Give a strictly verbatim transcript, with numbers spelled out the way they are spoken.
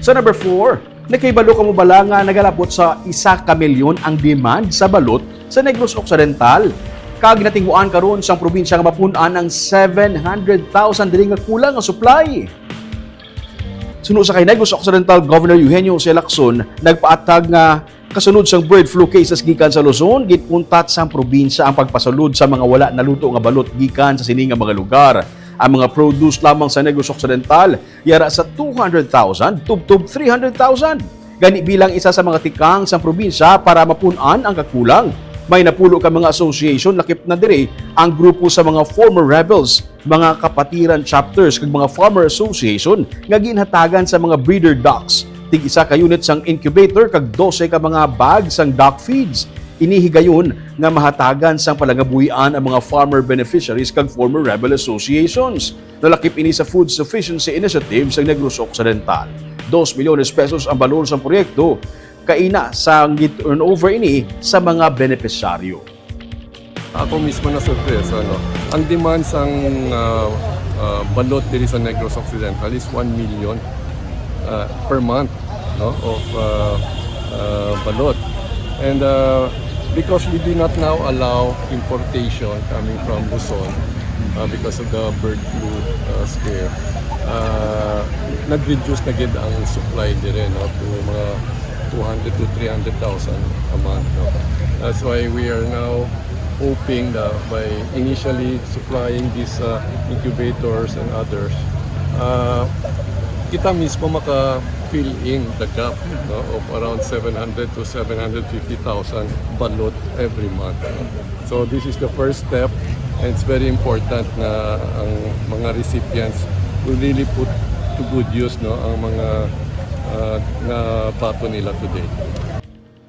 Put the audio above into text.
Sa number four, nakahibalo kamo bala nga nagalabot sa isa ka milyon ang demand sa balot sa Negros Occidental? Kag natinguhaan karon sang probinsya nga mapun-an ang seven hundred thousand diri nga kulang nga supply. Suno sa kay Negros Occidental Governor Eugenio Jose Lacson, nagpaatag nga kasunod sang bird flu cases gikan sa Luzon, ginuntat sang probinsya ang pagpasulod sa mga wala naluto nga balot gikan sa sini nga mga lugar. Ang mga produce lamang sa Negros Occidental yara sa two hundred thousand tubtob three hundred thousand. Gani, bilang isa sa mga tikang sang probinsya para mapun-an ang kakulang, may napulo ka mga association, lakip na diri ang grupo sa mga former rebels, mga kapatiran chapters, kag mga farmer association nga ginhatagan sa mga breeder ducks, tig isa ka unit sang incubator kag dose ka mga bag sang duck feeds. Ini higayon nga mahatagan sang palangabuhian ang mga farmer beneficiaries kag former rebel associations. Nalakip ini sa Food Sufficiency Initiative sa Negros Occidental. Dos milyones pesos ang balor sang proyekto, kaina sang gi-turnover ini sa mga benepisyaryo. Ako mismo na sorpresa, no? Ang demand sang ah, ah, balot diri sa Negros Occidental is one million ah, per month, no, of ah, ah, balot. And ah, because we do not now allow importation coming from Luzon ah, because of the bird flu ah, scare, ah, nag-reduce na gid ang supply dire, no, to mga two hundred to three hundred thousand a month, no? That's why we are now hoping that by initially supplying these uh, incubators and others, uh, kita mismo maka-fill in the gap, no, of around seven hundred to seven hundred fifty thousand balot every month. So this is the first step, and it's very important na ang mga recipients will really put to good use, no, ang mga uh, nabaton nila today.